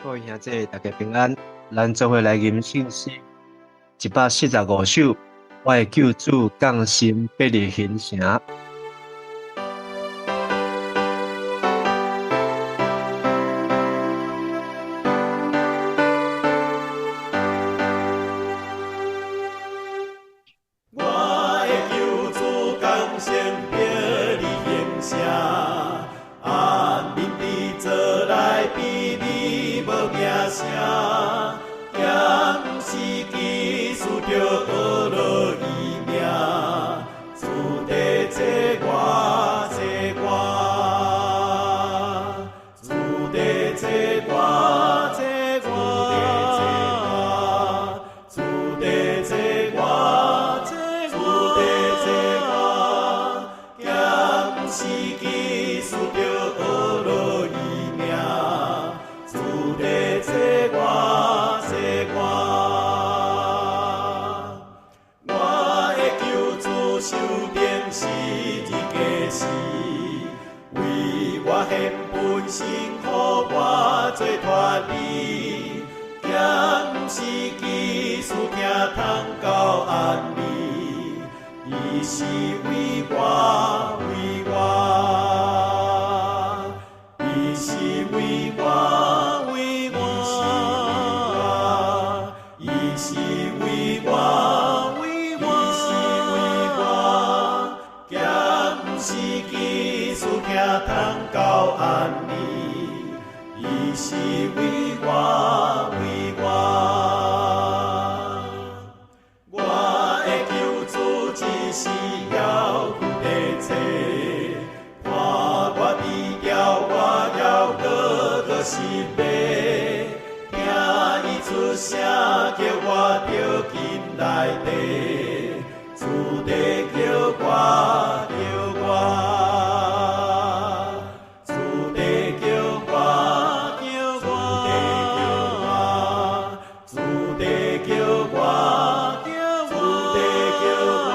各位兄弟，大家平安。咱做伙來吟聖詩145首，我的救主降生伯利恆城。我的救主降生伯利恆城，安眠佇座內卑微無名聲，咸是基督著學落伊名，主佇這我這我，主佇這我這我，主佇這我這主佇這我，咸是基督著學落伊名，主佇這我這我。我的救主受釘十字架時，為我獻本身，予我做脫離。咸是基督疼痛到按呢，伊是為我為我，伊是為我為我，伊是為我為我，咸是基督疼痛到按呢，伊是為我為我。我的救主一時猶佫在坐，看我除掉我猶閣閣失迷，聽伊出聲叫我著緊來綴，主佇叫我叫我，主佇叫我叫我，主佇叫我叫主佇叫我，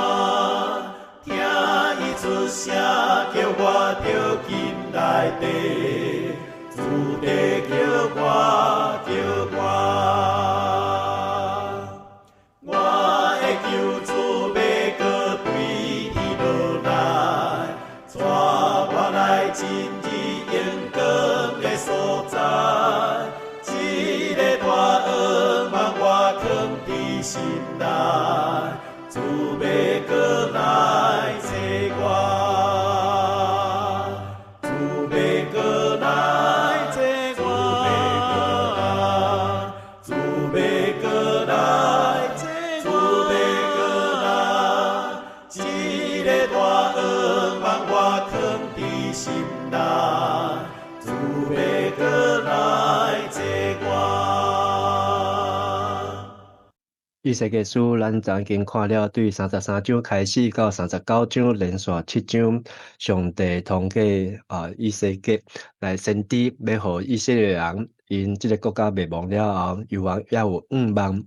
聽伊出聲叫我著緊來綴，主佇叫我叫我。我的救主欲閣對天落來，帶我來進入榮光的所在，一个大願望我囥佇心內，主欲閣來找我，主欲閣來找我，主欲閣來找主欲閣來，一个大願望我囥佇心內，主欲閣來找我。以西結書，咱昨經看了，對33章開始到39章，連續7章，上帝通過以西結來先知，欲予以色列人𪜶這个國家滅亡了後，猶原猶有向望，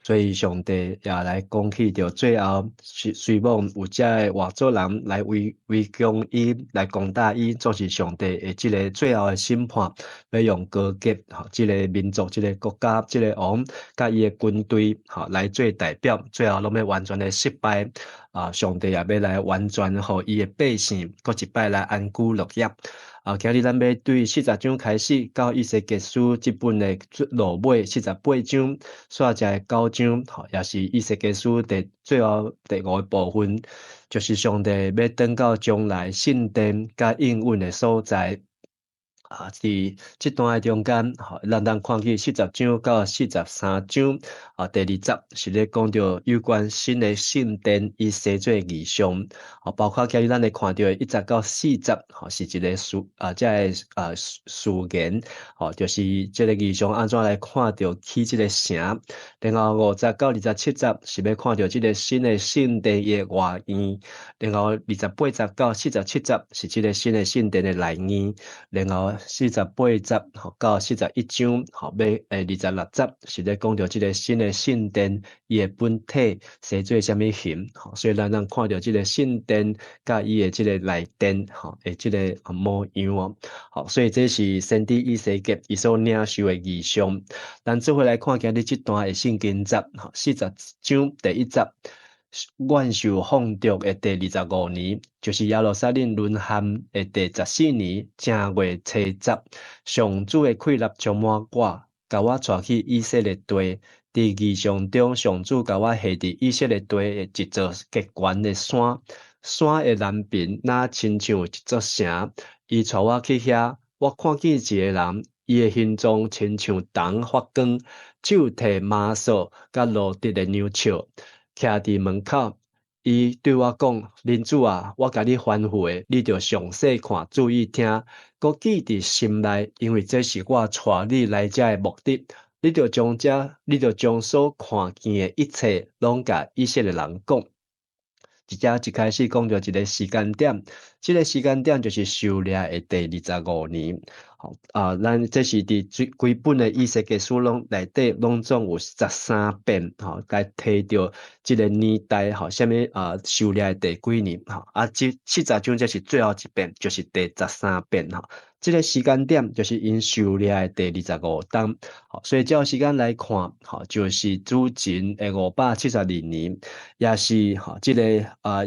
所以上帝也來講起著最後，雖罔有遮个外族人來圍攻伊，來攻打伊，總是上帝的這个最後的審判，欲用歌革吼，這个民族、這个國家、這个王，佮伊的軍隊吼來做代表，最後攏欲完全的失敗。上帝也欲來完全予伊的百姓，閣一擺來安居樂業。今日咱欲對40章開始到以西結書這本的落尾48章，煞這9章，吼，也是以西結書第最後第五个部分，就是上帝欲轉到將來聖殿佮應允的所在。佇這段的中間，吼，咱通看見40章到43章，第2節是咧講著有關新的聖殿伊生做異象，包括今日咱會看著的1節到4節，吼，是一个預這个預言，吼，就是這个異象按怎來看著起這个城，然後5節到27節是欲看著這个新的聖殿伊的外院，然後28節到47節是這个新的聖殿的內院，然後48節吼到41章，吼尾26節是咧講著這个新的聖殿伊的本體生做啥物形，吼，所以咱通看著這个聖殿佮伊的這个內殿，吼的這个模樣哦，好，所以這是先知以西結伊所領受的異象。咱做伙來看今日這段的聖經節，吼，40章第1節。阮受放逐的第25年，就是耶路撒冷淪陷的第14年正月初十，上主的氣力充滿我，共我帶去以色列地。佇異象中，上主共我下佇以色列地的一座極懸的山，山的南爿若親像一座城。伊帶我去遐，我看見一個人，伊的形狀親像銅發光，手提瑪索佮羅得的兩尺，徛佇門口。伊對我講：人子啊，我共你吩咐的，你著詳細看，注意聽，閣記佇心內，因為這是我帶你來遮的目的。你著將所看見的一切，攏共以色列人講。這遮一開始講著一个時間點，這个時間點就是受掠的第25年。吼啊，咱這是佇最規本的以西結書攏內底攏總有13遍，吼，來提著這个年代，吼，啥物啊受掠的第幾年，吼，啊，這四十章這是最後一遍，就是第13遍，吼。這个時間點就是𪜶受掠的第25冬，吼，所以照時間來看，吼，就是主前的572年，也是吼，這个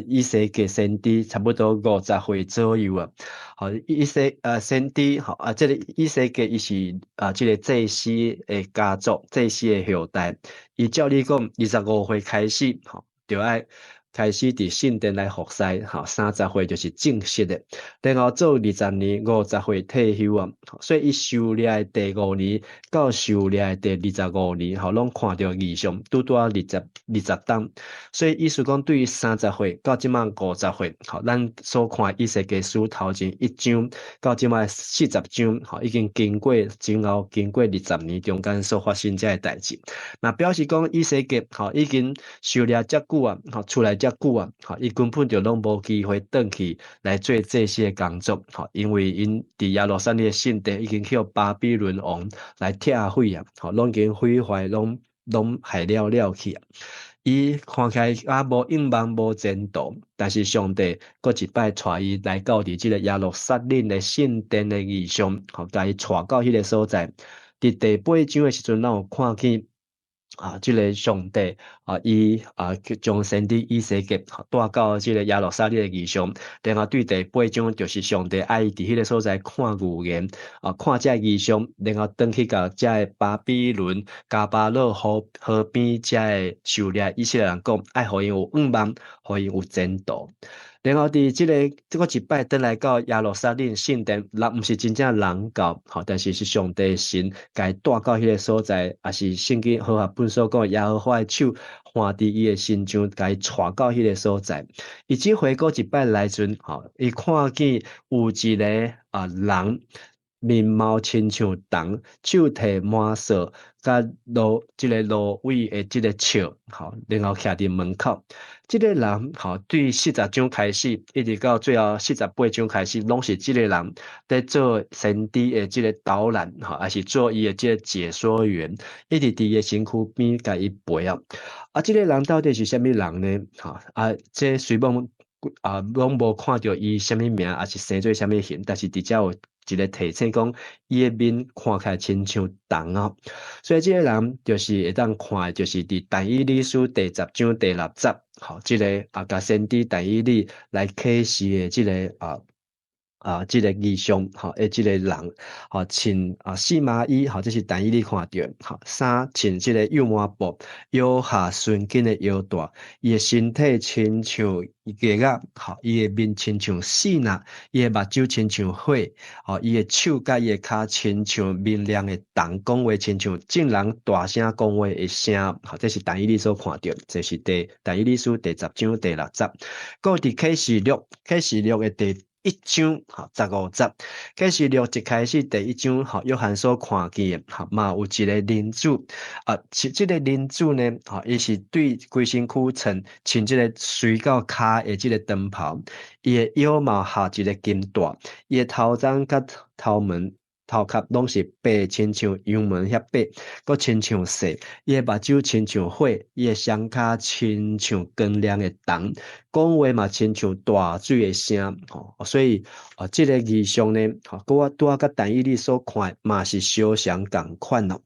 以西結先知差不多50歲左右啊。吼，以西先知，吼啊，這个以西結伊是這个祭司的家族，祭司的後代。伊照理講，25歲開始，吼，就愛開始佇聖殿來服侍，吼，30歲就是正式的，然後做20年，50歲退休啊。所以伊受掠的第5年到受掠的第25年，吼，攏看著異象，拄拄仔20冬。所以意思講，對於30歲到這馬50歲，吼，咱所看以西結書頭前一章到這馬40章，吼，已經經過前後經過二十年中間所發生這个代誌。那表示講以西結，吼，已經受掠遮久啊，吼，出來遮久啊，吼，伊根本就攏無機會轉去來做祭司的工作，吼，因為𪜶佇耶路撒冷的聖殿已經予巴比倫王來拆毀啊，吼，攏已經毀壞，攏攏害了了去啊。伊看起來也無願望、無前途，但是上帝閣一擺帶伊來到佇這个耶路撒冷的聖殿的異象，吼，共伊帶到彼个所在。佇第八章的時陣，咱有看見啊，這个上帝啊，伊啊將先知以西結帶到這个耶路撒冷的異象，然後對第八章就是上帝愛伊佇彼个所在看預言啊，看這个異象，然後轉去共這个巴比倫迦巴羅河河邊這个受掠以色列人講，愛予𪜶有願望，予𪜶有前途。然後佇這个這閣一擺轉來到耶路撒冷聖殿，人毋是真正人到，吼，但是是上帝神共伊帶到彼个所在，也是聖經和合本所講耶和華的手看佇伊的身上，共伊帶到彼个所在。伊這回閣一擺來陣，吼，伊看見有一个人面貌親像銅，手提摩索佮蘆這个蘆葦的這个尺，吼，然後徛佇門口。這个人，吼，對40章開始，一直到最後48章開始，攏是這个人佇做先知的這个導覽，吼，抑是做伊的這个解說員，一直佇伊的身軀邊共伊陪啊。啊，這个人到底是啥物人呢？吼，啊，這雖罔啊，攏無看著伊啥物名，抑是生做啥物形，但是佇遮有一个提醒講，伊的面看起來親像銅哦，所以這个人就是會當看的，就是佇但以理書第10章第6節，吼，這个共先知但以理來啟示的這个這个異象，吼，的這个人，吼，穿細麻衣，吼，這是但以理看著，吼，衫穿這个幼麻布，腰下純金的腰帶，伊的身體親像月仔，吼，伊的面親像爍爁，伊的目睭親像火，吼，伊的手佮伊的跤親像明亮的銅，講話親像眾人大聲講話的聲，吼，這是但以理所看著，這是但以理書第10章第6節。閣佇啟示錄，啟示錄的第1章，吼，15節，啟示錄一開始第一章，吼，約翰所看見的，吼，嘛有一個人子，啊，這個人子呢，吼，伊是對規身軀穿穿這個垂到跤的這個長袍，伊的腰嘛合一个金帶，伊的頭鬃佮頭毛。頭殼攏是白，親像羊毛遐白，閣親像雪。伊的目睭親像火，伊的雙跤親像光亮的銅，講話嘛親像大水的聲。吼，所以啊，這个異象呢，吼，閣我拄仔佮但以理所看的嘛是相像仝款咯。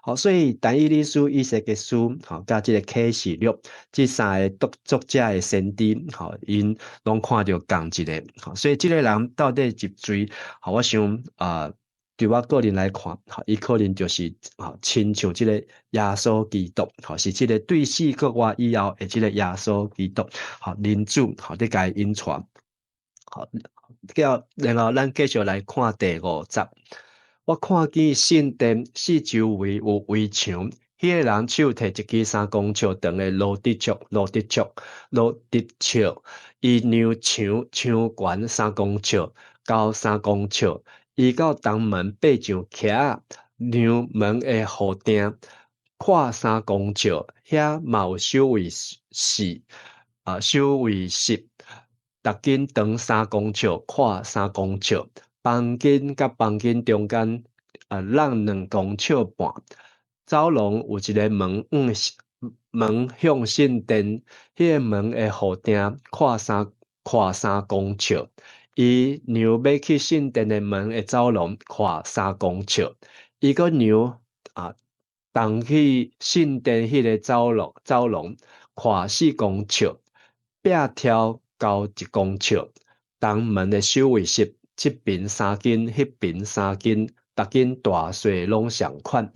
好，所以但以理書、以西結書，吼，佮這个啟示錄，這三个作者的先知，吼，𪜶攏看著仝一个。吼，所以這个人到底入罪，吼，我想啊，對我個人來看，吼，伊可能就是吼，親像這個耶穌基督，吼，是這個對4個月以後的這個耶穌基督，吼，人子，吼，佇共引帶。好，叫然後咱繼續來看第五節。我看見聖殿四周圍有圍牆，彼个人手提一支3公尺長的羅得尺，羅得尺，羅得尺，伊量牆，牆懸三公尺，高三公尺。伊到東門爬上徛，量門的護埕，闊三公尺，遐嘛有守衛室，啊，守衛室，逐間長三公尺，闊三公尺。房間佮房間中間啊，讓2公尺半。走廊有一个門，門向聖殿，彼个門的護埕闊三公尺。伊量欲去聖殿的門的走廊闊三公尺。伊閣量啊，東去聖殿彼个走廊闊4公尺，壁柱高1公尺。東門的守衛室，這邊3斤，彼邊三斤，逐間大細攏相款。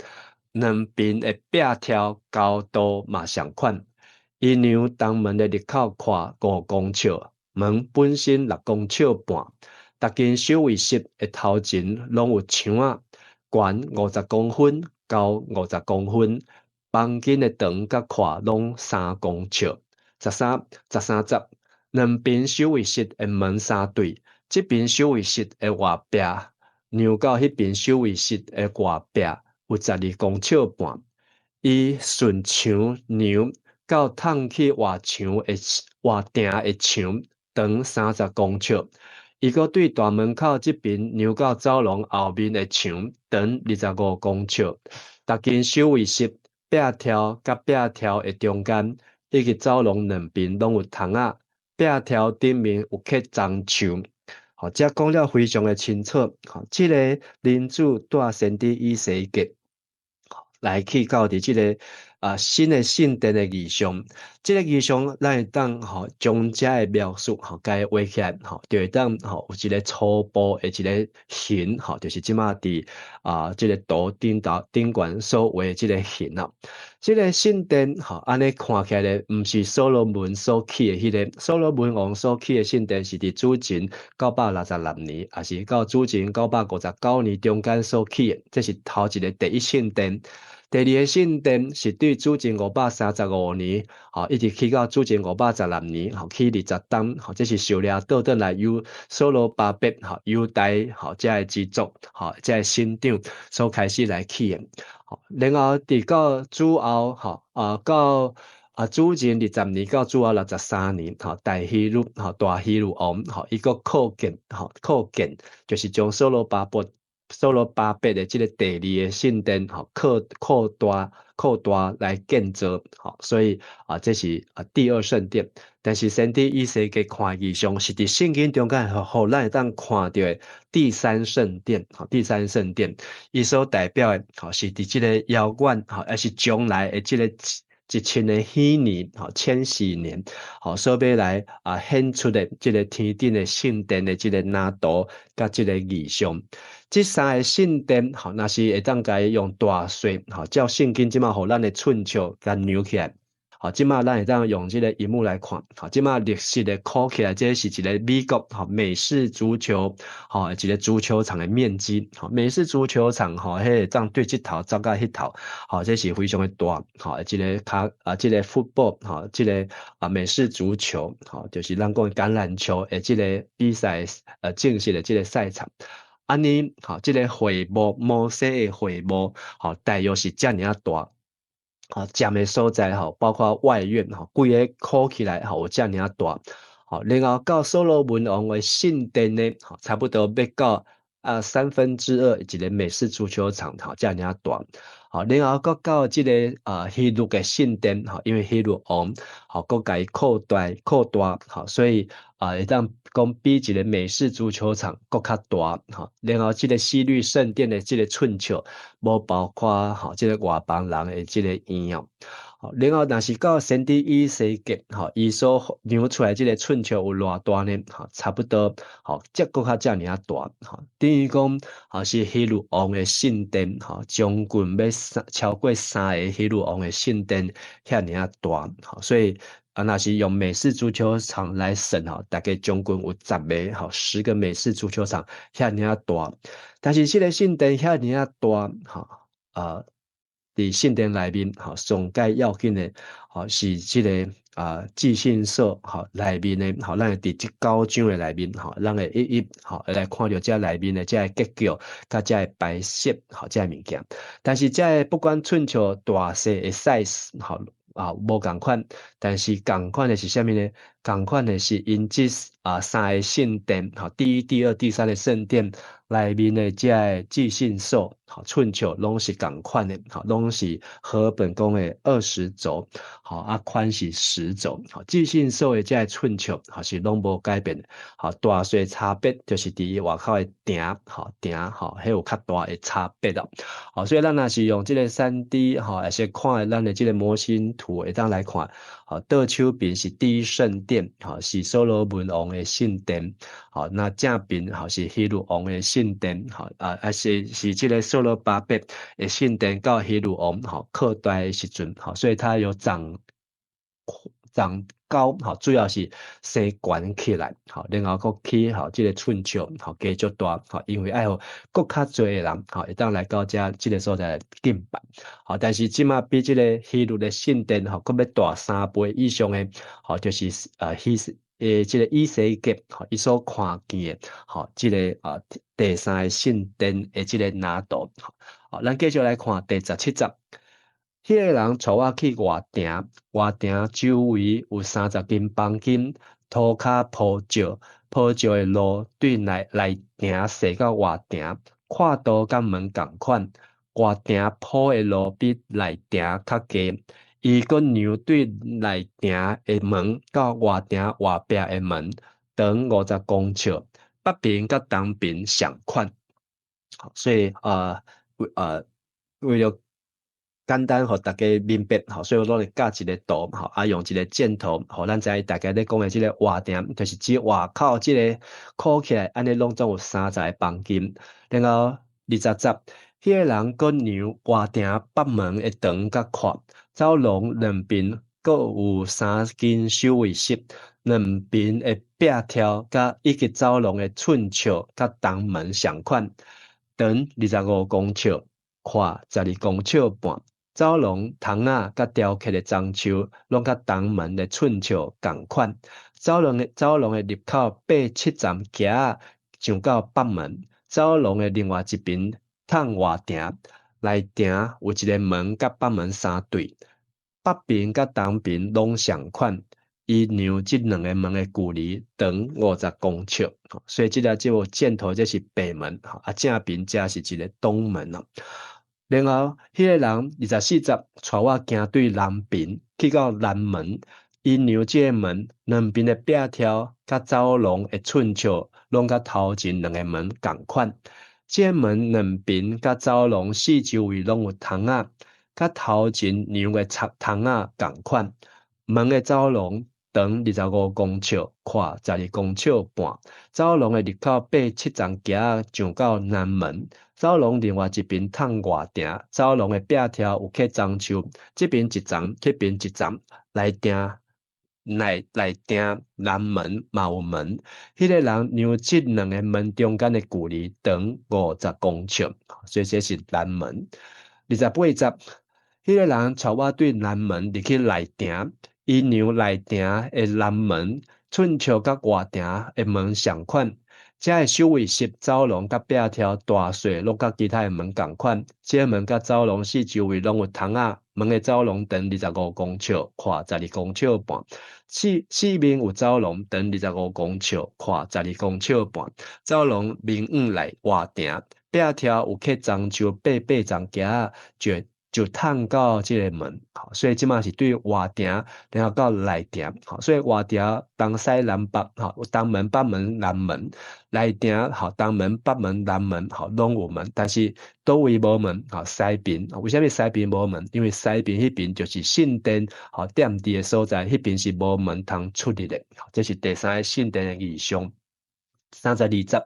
兩邊的壁柱高度嘛相款。伊量東門的入口闊5公尺，門本身6公尺半。逐間守衛室的頭前攏有牆仔，懸50公分，高50公分。房間的長佮闊攏三公尺。13、13節，兩邊守衛室的門三對。這邊守衛室的外壁，量到彼邊守衛室的外壁有12公尺半。伊順牆量到通去外牆的外埕的牆長30公尺。伊閣對大門口這邊量到走廊後面的牆長25公尺。逐間守衛室壁柱佮壁柱的中間，以及走廊兩邊攏有窗仔，壁柱頂面有刻樟樹。好，這講了非常的清楚。好，這个人子帶先知以西結來去到佇這个啊新的聖殿的異象。這个異象，咱會當吼將這个描述吼共伊畫起來，吼就會當吼有一个初步的一个形，吼，就是這馬佇啊這个圖頂頭頂懸所畫的這个形啊。這个聖殿吼，按呢看起來咧，毋是所羅門所起的彼个，所羅門王所起的聖殿是佇主前966年，抑是到主前959年中間所起的，這是頭一个第一聖殿。第二个聖殿是對主前535年，吼，一直起到主前516年，吼，起20冬，吼，這是受掠倒轉來由所羅巴伯，吼，猶大，吼，這个支族，吼，這个省長所開始來起的。然後佇到主後，吼，啊，到啊主前20年到主後63年，吼，大希律，吼，大希律王，吼，伊閣擴建，吼，擴建，就是將所羅巴伯的這个第二个聖殿，吼，擴大來建造，吼，所以啊，這是啊第二聖殿。但是先知以西結看異象，是佇聖經中間，予咱會當看著的第三聖殿，吼，第三聖殿，伊所代表的，吼，是佇這个遙遠，吼，抑是將來的這个1000个禧年，吼，千禧年，吼，所欲來啊顯出的這个天頂的聖殿的這个藍圖，佮這个異象。這三个聖殿，吼，若是會當共伊用大細，吼，照聖經這馬予咱的寸尺共量起來。吼，這馬咱會當用這个螢幕來看，吼，這馬綠色的箍起來，這是一个美國吼美式足球，吼，一个足球場的面積，吼，美式足球場，吼，彼會當對這頭走到彼頭，吼，這是非常的大，吼，這个跤啊，這个 football，吼，這个啊美式足球，吼，就是咱講橄欖球的這个比賽，正式的這个賽場。按呢，吼，這个會幕，摩西的會幕，吼，大約是遮爾仔大。吼，佔的所在吼，包括外院吼，規个箍起來吼，有遮爾仔大。吼，然後到所羅門王的聖殿呢，吼，差不多欲到啊2/3一个美式足球場吼遮爾仔大。吼，然後閣到這個希律的聖殿吼，因為希律王吼閣共伊擴大擴大吼，所以會當講比一個美式足球場閣較大吼。然後這個希律聖殿的這個寸尺，無包括吼這個外邦人的這個院哦。然後若是到先知以西結吼，伊所量出來這個寸尺有偌大呢？吼，差不多吼，這閣較遮爾仔大吼，等於講吼是希律王的聖殿吼，將近欲三超過三个希律王的聖殿遐爾仔大吼，所以若是用美式足球場來算吼，大概將近有十个吼，10個美式足球場遐爾仔大。但是這個聖殿遐爾仔大吼，佇聖殿內面吼，上蓋要緊的吼是這个至聖所吼內面的吼，咱會佇這九章的內面吼，咱會一一吼來看著這內面的這个結構，佮這个擺設吼這个物件。但是這个不管寸尺大細的 size 吼無仝款，但是仝款的是啥物呢？仝款的是𪜶這三个聖殿吼，第一、第二、第三个聖殿內面的這个至聖所吼，寸尺攏是仝款的，吼，攏是和本講的20肘，吼，寬是10肘，吼，至聖所的這个寸尺吼是攏無改變的，吼，大細差別就是佇伊外口的埕，吼，埕吼，彼有較大的差別哦，吼，所以咱若是用這个3D 吼，抑是看咱的這个模型圖會當來看，吼，倒手邊是第一聖殿，吼，是所羅門王的聖殿，吼，那正邊吼是希律王的聖殿，吼，是這个所羅巴伯的聖殿到希律王吼擴大的時陣，吼，所以它有長長高，吼，主要是生懸起來，吼，然後閣起吼這个寸尺，吼，加足大，吼，因為愛予閣較濟的人，吼，會當來到遮這个所在敬拜，吼，但是這馬比這个希律的聖殿，吼，閣欲大三倍以上的，吼，就是這个以西結，吼，伊所看見的，吼，這个第三个聖殿的這个藍圖，好，咱繼續來看第17節。彼个人帶我去外埕，外埕周圍有30間房間，塗跤鋪石，鋪石的路對內內埕踅到外埕，闊度佮門仝款。外埕鋪的路比內埕較低。伊閣量對內埕的門到外埕外壁的門，長50公尺，北邊佮東邊相款。所以為了簡單予大家明白，吼，所以我攏會加一个圖，吼，用一个箭頭，予咱知影大家咧講的這个外埕，就是指外口這个箍起來，按呢攏總有30个房間。然後20節，彼个人閣量外埕北門的長佮闊，走廊兩邊閣有三間守衛室，兩邊的壁柱佮以及走廊的寸尺佮東門相款，長25公尺，闊12公尺半。走廊窗仔佮雕刻的樟樹，攏佮東門的寸尺仝款。走廊的入口爬七層階仔上到北門。走廊的另外一邊通外埕，內埕有一个門佮北門相對，北邊佮東邊攏相款。伊量這兩个門的距離長50公尺，所以這個箭頭這是北門，正邊這是一个東門咯。然後，彼个人24節帶我行對南邊去到南門，伊量這个門兩邊的壁柱佮走廊的寸尺，攏佮頭前兩个門仝款。這个門兩邊佮走廊四周圍攏有窗仔，佮頭前量的窗仔仝款。門的走廊長25公尺，闊12公尺半。走廊的入口爬七層階仔上到南門。走廊另外一邊通外埕，走廊的壁柱有刻樟樹，這邊一層，彼邊一層。內埕內內埕南門嘛有門，彼个人量這兩个門中間的距離長50公尺，所以這是南門。28節，彼个人帶我對南門入去內埕，伊量內埕的南門寸尺佮外埕的門相款。遮的守衛室走廊佮壁柱大細攏佮其他的門仝款。這個門佮走廊四周圍攏有窗仔，門的走廊長25公尺，闊12公尺半。四四面有走廊，長25公尺，闊12公尺半。走廊面向內外埕，壁柱有刻樟樹八八層崎仔，就通到這个門，所以這馬是對外埕，然後到內埕，所以外埕東西南北，東門、北門、南門，內埕，東門、北門、南門，攏有門，但是佗位無門，西邊，為啥物西邊無門？因為西邊彼邊就是聖殿，踮佇的所在，彼邊是無門通出入的，這是第三个聖殿的異象。32節，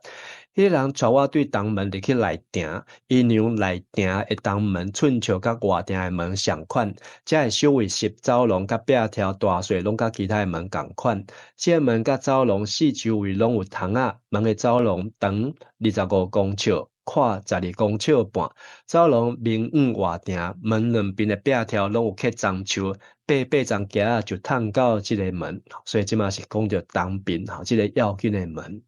彼个人帶我對東門入去內埕，伊量內埕的東門寸尺佮外埕的門相款，遮的守衛室走廊佮壁柱大細攏佮其他的門仝款。這个門佮走廊四周圍攏有窗仔，門的走廊長25公尺，闊12公尺半。走廊面向外埕，門兩邊的壁柱攏有刻樟樹，八八層崎仔就通到這个門，所以這馬是講著東邊，這个要緊的門。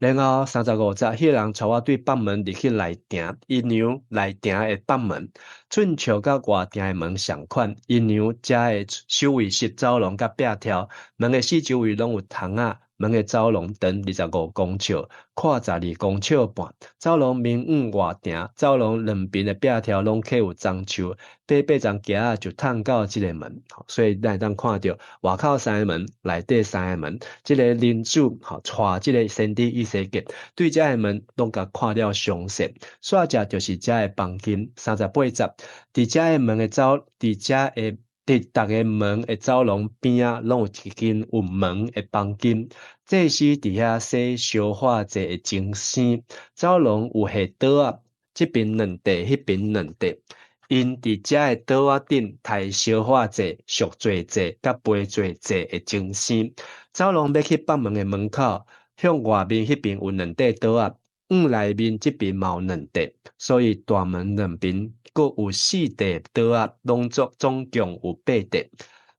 然後35節，彼个人帶我對北門入去內埕，伊量內埕的北門，寸尺佮外埕的門相款。伊量遮的守衛室走廊佮壁柱，門的四周圍攏有窗仔，門的走廊長25公尺，闊12公尺半。走廊面向外埕，走廊兩邊的壁柱攏刻有樟樹，八八層崎仔就通到這个門。所以咱會當看著外口三個門，內底三個門，這个靈主帶這个先知以西結對遮个門攏共看了詳細。煞者就是遮个房間，38節，佇遮个門的走，佇遮个佇逐个門的走廊邊仔，攏有一間有門的房間。祭司佇遐洗燒化祭的精牲。走廊有下桌仔，這邊兩塊，彼邊兩塊。𪜶佇遮的桌仔頂刣燒化祭、贖罪祭、佮賠罪祭的精牲。走廊欲去北門的門口，向外面彼邊有兩塊桌仔，向內面這邊嘛有兩塊，所以大門兩邊閣有四塊桌仔，攏總總共有八塊。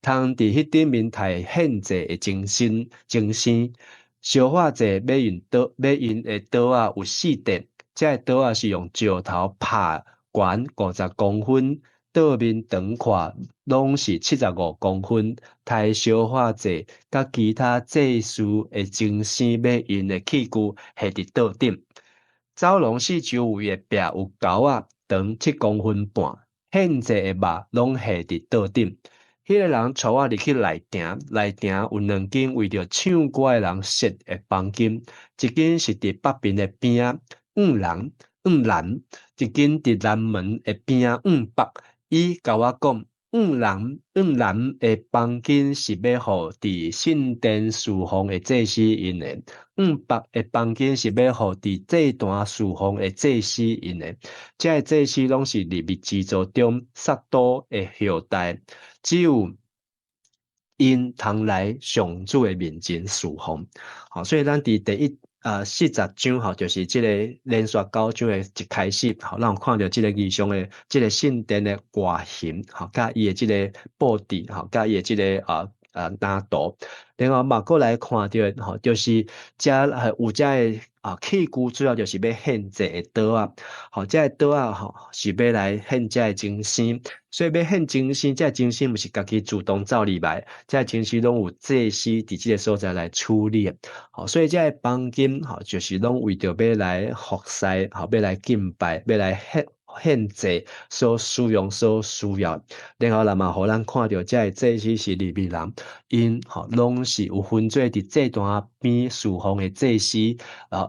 通佇彼頂面刣獻祭的精牲，精牲燒化祭欲用桌，欲用的桌仔有四塊，這个桌仔是用石頭拍懸50公分，桌面長闊攏是75公分。刣燒化祭佮其他祭司的精牲欲用的器具下佇桌頂。走廊四周圍的壁有溝仔，長7公分半，獻祭的肉攏下佇桌頂。彼个人帶我入去內埕，內埕有兩間為著唱歌的人設的房間，一間是佇北邊的邊仔，向南向南；一間佇南門的邊仔向北。伊共我講，向南向南的房間是欲予佇聖殿侍奉的祭司用的，向北的房間是欲予佇祭壇侍奉的祭司用的。這个祭司攏是利未支族中撒都的後代，只有𪜶通來上主的面前侍奉。好，所以咱佇第一40章吼，就是這个連續九章的一開始，吼，咱有看著這个異象的這个聖殿的外形，吼，佮伊的這个布置，吼，佮伊的這个藍圖。然後嘛，閣來看著，吼，就是遮有遮个器具，主要就是欲獻祭的桌仔，吼，這个桌仔吼是欲來獻這个精牲，所以欲獻精牲，這个精牲毋是家己自動走入來，這个精牲攏有祭司佇這个所在來處理的，吼，所以這个房間吼，就是攏為著欲來服侍，吼，欲來敬拜，欲來獻獻祭所使用、所需要。然後，嘛，予咱看著這个祭司是利未人，𪜶吼攏是有分做佇祭壇邊侍奉的祭司，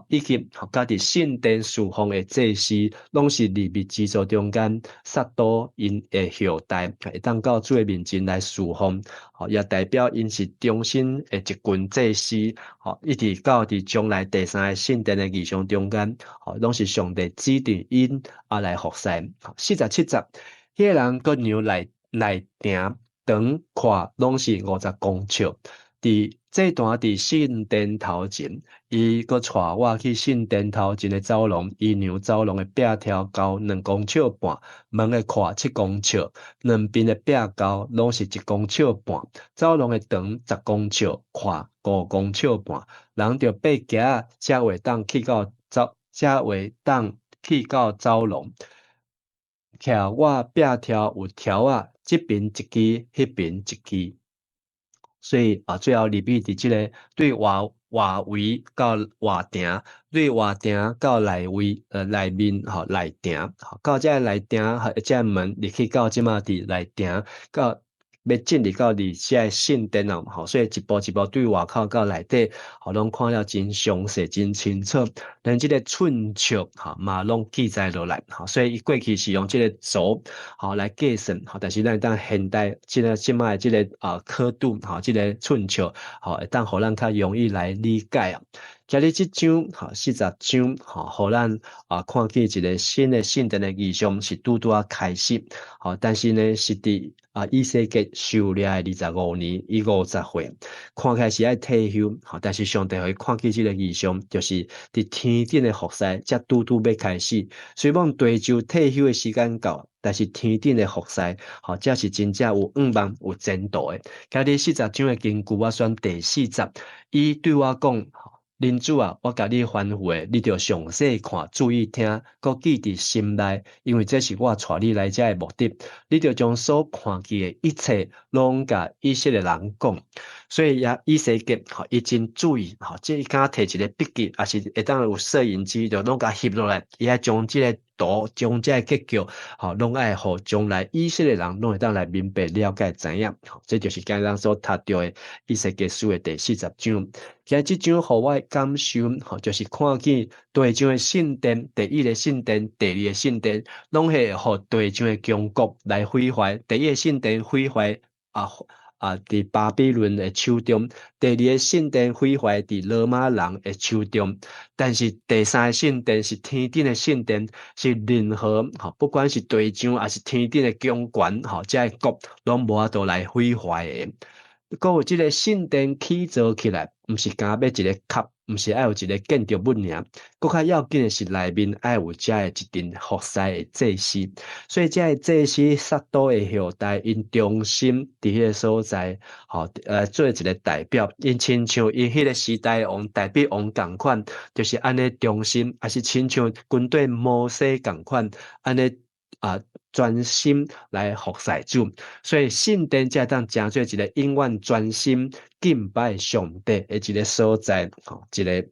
以及佮佇聖殿侍奉的祭司，攏是利未支族中間撒都𪜶的後代，會當到主的面前來侍奉，吼，也代表𪜶是忠心的一群祭司，吼，一直到佇將來第三个聖殿的異象中間，吼，攏是上帝指定𪜶來服侍。47節，彼个人閣量內內埕長闊攏是50公尺，佇祭壇佇聖殿頭前，伊閣帶我去聖殿頭前的走廊，伊量走廊的壁柱高2公尺半，門的闊7公尺，兩邊的壁高攏是1公尺半。走廊的長10公尺，闊5公尺半。人著爬階仔才會當去到走，才會當去到走廊。徛我壁柱有柱仔，這邊一支，彼邊一支。所以啊，最後入去佇這个對外外圍到外埕，對外埕到內圍，內面吼內埕，到這个內埕，這个門入去到這馬佇內埕，到欲進入到佇這个聖殿啊，吼，所以一步一步對外口到內底，吼，攏看了真詳細、真清楚，連這个寸尺，吼，嘛攏記載落來，吼，所以伊過去是用這个軸，吼，來計算，吼，但是咱當現代這个這擺這个刻度，吼，這个寸尺，吼，會當予咱較容易來理解啊。今日這章，吼，40章，吼，予咱看見一个新的聖殿的異象是拄拄仔開始，吼，但是呢，是佇以西結受掠的25年，伊50歲，看起來是愛退休，吼，但是上帝予伊看見這个異象，就是佇天頂的服侍才拄拄欲開始。雖罔地就退休的時間到，但是天頂的服侍，吼，才是真正有向望、有前途的。今日40章的經句，我選第四節，伊對我講。人子啊，我共你吩咐的，你著詳細看，注意聽，閣記佇心內，因為這是我帶你來遮的目的。你著將所看見的一切，攏共以色列人講。所以也以西結，吼，伊真注意，吼，這伊敢摕一个筆記，抑是會當有攝影機，就攏共翕落來，伊愛將這个圖，將這个結局，吼，攏愛予將來以色列人攏會當來明白了解知影。吼，這就是今日咱所讀著的以西結書的第40章。今日這章予我的感受，吼，就是看見地上的聖殿，第一个聖殿，第二个聖殿，攏會予地上的強國來毀壞。第一个聖殿毀壞佇巴比倫的手中；第二个聖殿毀壞佇羅馬人的手中。但是第三个聖殿是天頂的聖殿，是任何，吼，不管是地上抑是天頂的強權，吼，這个國攏無法度來毀壞的。閣有這个聖殿起造起來，毋是干欲一个殼，毋是愛有一个建築物爾，閣較要緊的是內面愛有遮的一陣服侍的祭司。所以遮个祭司撒都的後代，𪜶忠心佇彼个所在，吼，做一个代表。𪜶親像𪜶彼个時代王大衛王仝款，就是按呢忠心，抑是親像軍隊摩西仝款，按呢專心來服侍主。所以聖殿才會當成做一个永遠專心敬拜上帝的一个所在，吼，一个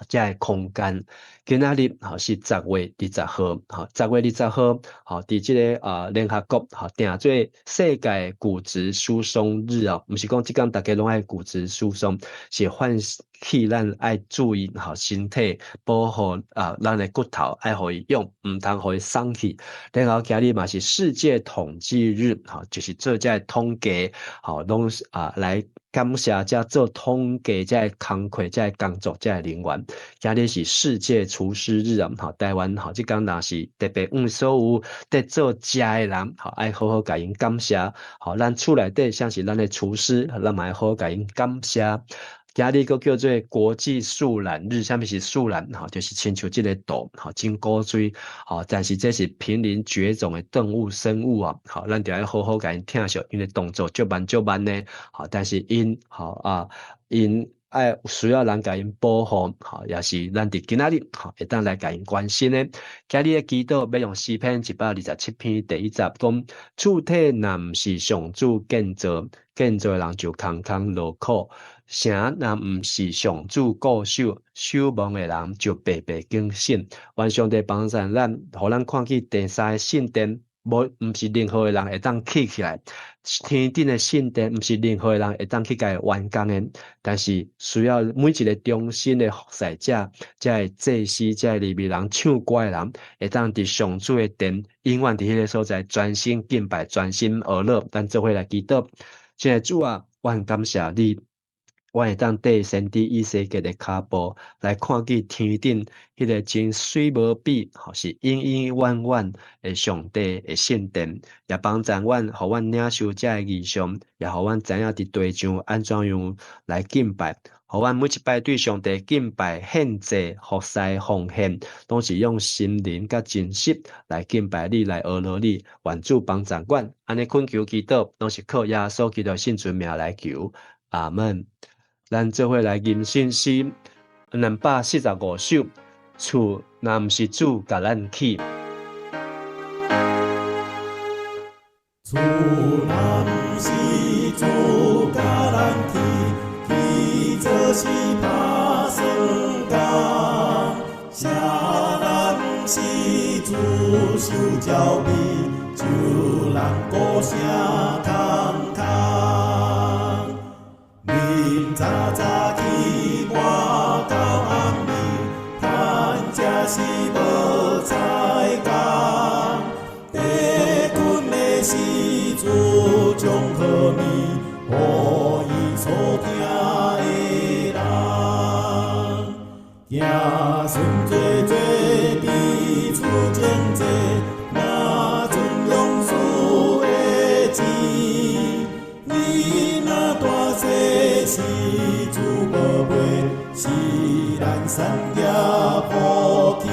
這个空間。今仔日，吼，是10月20號，吼，10月20號，吼，佇這个聯合國，吼，定做世界骨質疏鬆日哦，毋是講這工逐家攏愛骨質疏鬆，是喚起咱愛注意，吼，身體保護咱的骨頭愛予伊用，毋通予伊鬆去。然後今日嘛是世界統計日，吼，就是做這个統計，吼，攏是來感謝這做統計這个工課、這个工作、這个人員。今日是世界廚師日啊，吼，台灣吼，這工若是特別向所有佇做食的人，吼，愛好好共𪜶感謝。吼，咱厝內底像是咱的廚師，咱嘛愛好好共𪜶感謝。今日閣叫做國際樹懶日，啥物是樹懶？吼，就是親像這个圖，吼，真古錐，吼，但是這是瀕臨絕種的動物生物啊，吼，咱著愛好好共𪜶疼惜，𪜶的動作足慢足慢的，吼，但是𪜶，吼，𪜶愛需要人共𪜶保護，吼，也是咱佇今仔日，吼，會當來共𪜶關心的。今日的祈禱欲用詩篇127篇第一節講：厝體若毋是上主建造，建造的人就空空勞苦；城若毋是上主固守，守望的人就白白警醒。願上帝幫助咱，予咱看見第三个聖殿，無，毋是任何的人會當起起來。天頂的聖殿，毋是任何的人會當去共伊完工的。但是需要每一个忠心的服侍者，這个祭司，這个利未人，唱歌的人，會當佇上主的殿，永遠佇彼个所在專心敬拜，專心學樂。咱做伙來祈禱。親愛的主啊，我很感謝你。阮會當綴先知以西結的跤步來看見天頂彼个真媠無比，吼是永永遠遠的上帝的聖殿，也幫助阮，予阮領受這个異象，也予阮知影佇地上按怎樣來敬拜，予阮每一擺對上帝敬拜、獻祭、服侍、奉獻，攏是用心靈佮真實來敬拜你，來呵咾你。願主幫助阮，按呢懇求祈禱，攏是靠耶穌基督聖尊名來求，阿門。咱做伙來吟信詩245首，厝若毋是主共咱起。厝若毋是主共咱起，起做是拍算工。啥若毋是主守照美，就人孤城空空。恁早早起，我到暗暝，趁食是無彩工。在困的時陣，將好物予伊所疼的人。子孫濟濟，佇厝前坐，若准勇士的錢。囡仔大細是主寶貝，是咱產業福氣。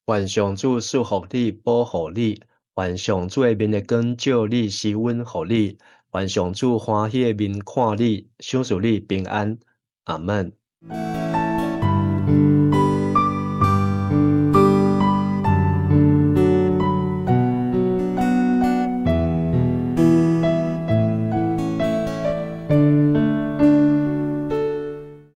願上主賜福你，保護你；願上主的面的光照你，施恩予你；願上主歡喜的面看你，賞賜你平安。阿門。